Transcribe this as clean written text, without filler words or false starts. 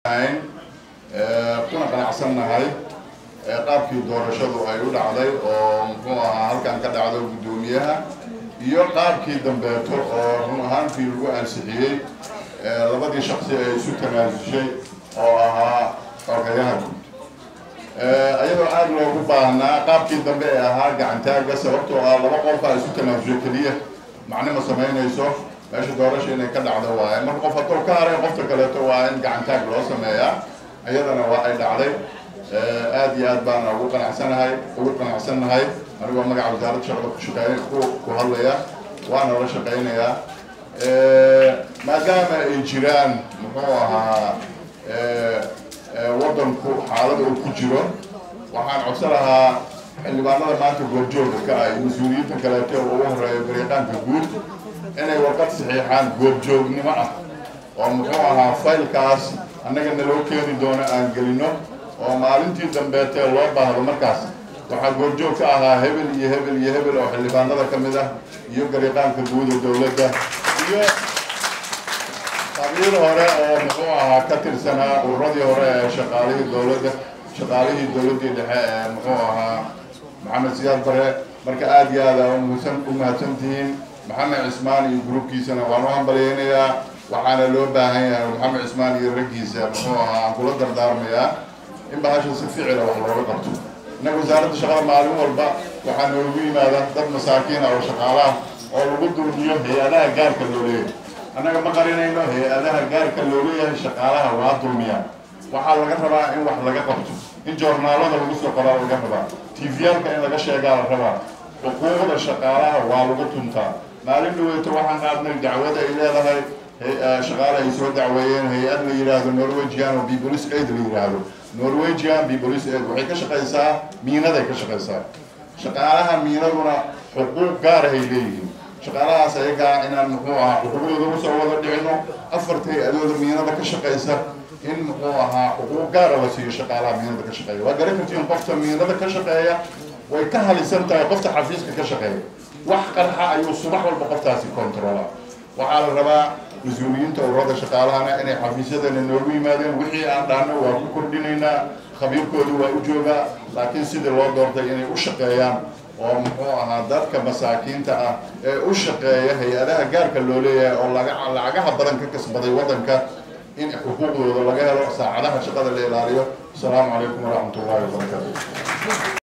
Ahayn kuna qanacsannahay qaabkii doorashadu ay u dhacday oo muxuu ahaa halkan ka dhacdo guddoomiyaha iyo qaabkii dambeeto oo run ahaantii lagu ansixiyey labadii shaksi ay isu tanaasushay oo ahaa xogayaha guud, iyadoo aada loogu baahnaa qaabkii dambe ee ahaa gacantaaga, sababtoo ah laba qofaa isu tanaasushay keliya macno ma samaynayso. Meesha doorasha inay ka dhacdo waaye. Marka qof hadduu ka haray qofta kaleeto, waa in gacantaag loo sameeyaa. Iyadana waa ay dhacday. Aada iyo aad baana ugu qanacsanahay, ugu qanacsannahay. Anigoo magaca wasaaradda shaqada ku shaqeey ku hadlaya, waana la shaqeynayaa, maadaama ay jiraan muxuu ahaa waddanku xaalada uu ku jiro. Waxaan codsan lahaa xildhibaanada maanta goobjooga ka ah iyo mas-uuliyiinta kaleeto oo ugu horeeya garyaqaanka guud inay warqad saxiixaan goobjoognimo ah oo muxuu ahaa faylkaas annaga naloo keeni doono aan gelino, oo maalintii dambeetee loo baahdo markaas waxaa goobjoog ka ahaa hebel iyo hebel iyo hebel oo xildhibaanada ka mid ah iyo garyaqaanka guud ee dowladda iyo qabiil hore oo muxuu ahaa ka tirsanaa ururadii hore ee shaqaalihii dowladda, shaqaalihii dowladdii dhexe ee muxuu ahaa Maxamed Siyaad Bare. Marka aada iyo aada umusan u mahadsantihiin. Maxamed Cismaan iyo gruubkiisana waan u hambalyeynayaa. Waxaana loo baahan yahay Maxamed Cismaan iyo raggiisa muxuu ahaa aan kula dardaarmayaa in bahasha si ficila wax looga qabto. Innaga wasaaradda shaqada maalin walba waxaa noogu yimaada dad masaakiina oo shaqaalaha oo lagu dulmiyo hay-adaha gaarka loo leeyahay. Annaga ma qarinayno, hay-adaha gaarka loo leeyahay shaqaalaha waa dulmiyaan. Waxaa laga rabaa in wax laga qabto, in joornaalada lagu soo qoraa laga rabaa, TV-yaalka in laga sheegaa la rabaa. Xuquuqda shaqaalaha waa lagu tuntaa. Maalin dhaweyto waxaan qaadnay dacwada ay leedahay shaqaale ay soo dacweeyeen hay-ad la yidhaahdo Norwegian oo People's Aid la yidhaahdo. Norwegian People's Aid waxay ka shaqaysaa miinaday ka shaqaysaa. Shaqaalaha miinaduna xuquuq gaar ahay leeyihiin. Shaqaalahaas ayagaa inaan muxuu ahaa xuquuqdooda usoo wada dhicino, afarta hay-adooda miinada ka shaqaysa in muxuu ahaa xuquuq gaara la siiyo. Shaqaalaha miinada ka shaqeeya, waa garan kartiin, qofta miinada ka shaqeeya way ka halisan tahay qofta xafiiska ka shaqeeya. Wax qarxa ayuu subax walba qoftaasi controla. Waxaa la rabaa mas-uuliyiinta ururada shaqaalahana inay xafiisyadana noogu yimaadeen. Wixii aan dhaano waa ku kordhinaynaa, khabiirkoodu waa u joogaa, laakiin sidii loo doortay inay u shaqeeyaan oo muxuu ahaa dadka masaakiinta ah ee u shaqeeya hay-adaha gaarka loo leeyahay oo lacagaha badan ka kasbaday waddanka in xuquuqdooda laga helo, saacadaha shaqada la ilaaliyo. Asalaamu calaykum waraxmat ullahi wabarakaatu.